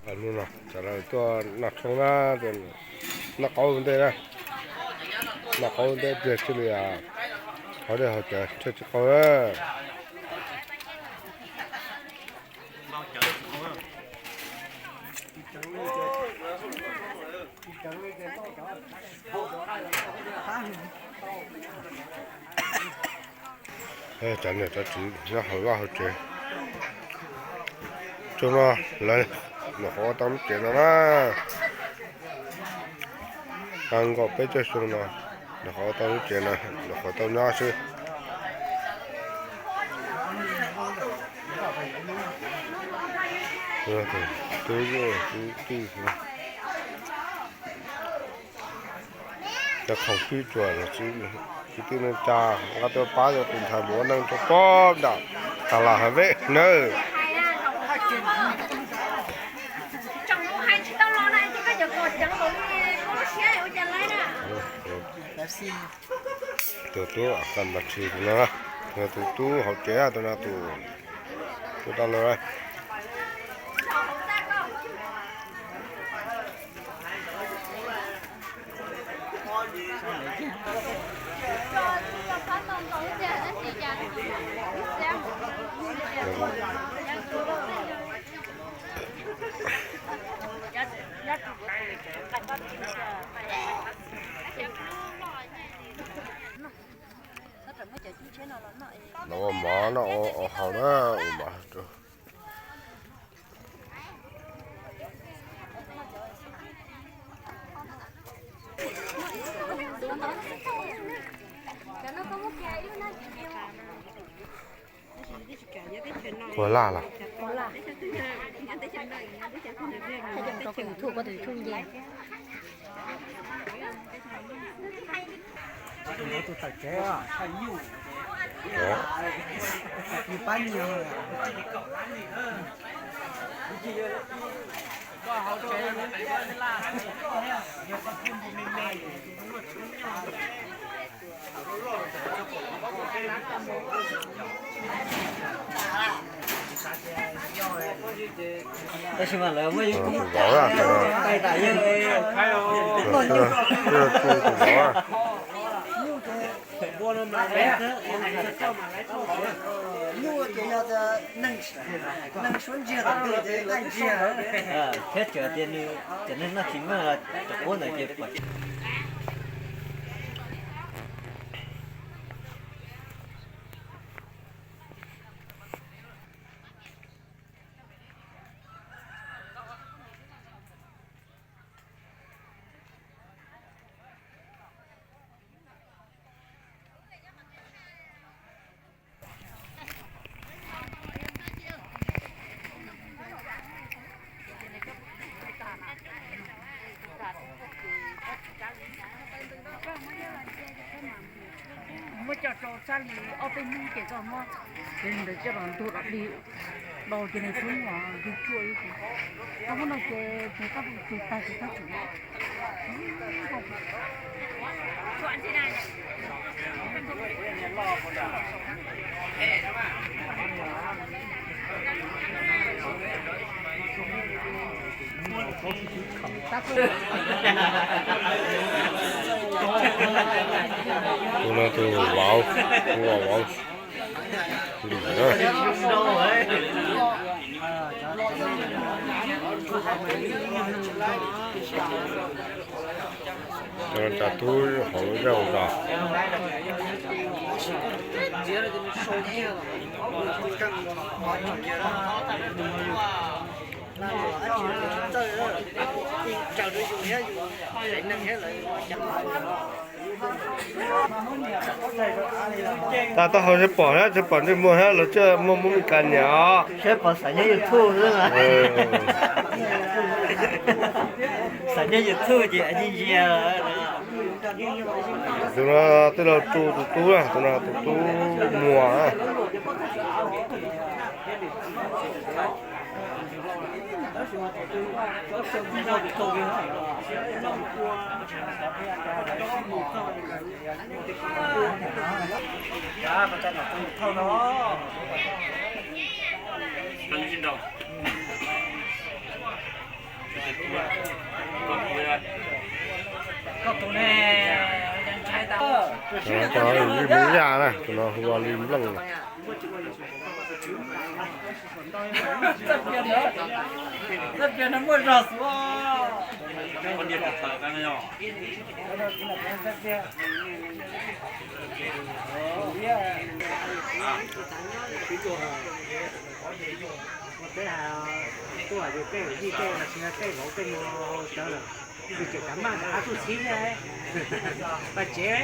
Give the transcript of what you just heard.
Hnub no cov lawv tuaj noj tshoob na, noj qaub ntej na, noj qaub ntej tiag thiaj li haus dej haus cawv thiaj tsis qaug na. Cov niam cov txiv nyob hauv vaj hauv tsev, tsuas no lawv nyuam qhuav ua tau lub tsev no na. Tau nkaus peb caug xyoo no, nyuam qhuav ua tau lub tsev no, nyuam qhuav tau nyob xwb. Tub, tub tij, cov khoom pib tsuas los txiv kwv tij neej tsa, nqa tuaj pab yog tus ntxhais mus ua neej rau pob nram tas las hav vej nawb. Tus tub qas mas tshis no, tus tub hauv tsev, tus no tus tub dab laug. Los ua mov noj ua haus na, ua mov rau. Puas laj los? Tab sis mas lawv muaj ib tug vauv, tus vauv, nyuj ces yog neeg suab ntsiag, thiab txawm tias nws cov neeg noj tsis meej los cov qub ntawd ces puas Muab coj rau txaj li ob peb hnub ces txoj mob, ces ntawd coj los ntuag los dig, do ces nws tub muaj yug tshuaj ib ces tau muab no ces tus tab tus tag tus tab tsum. Tus no tus vauv, tus vauv. Cov tub hauv zaj ua zos. Tas tau hauv sawv pom thiab sawv pom ntsej muag thiab los tseem muaj muaj me kas niam os. Sawv pom xav nyob YouTube xwb mas. Xav nyob YouTube ces ntsia ntsia. Tus no tej laug tsu tus tub na, tus no tus tub muag na. Cov no li Hmoob Yaj na, tus no hu ua Li Nplooj na. Ua teb hais, tuaj hais tias tej yij tej los sis tej vauv tej mus hauv tsawv lawm, tsis tseem kav maj rov qab tuaj txhib thiab. Paj tsev.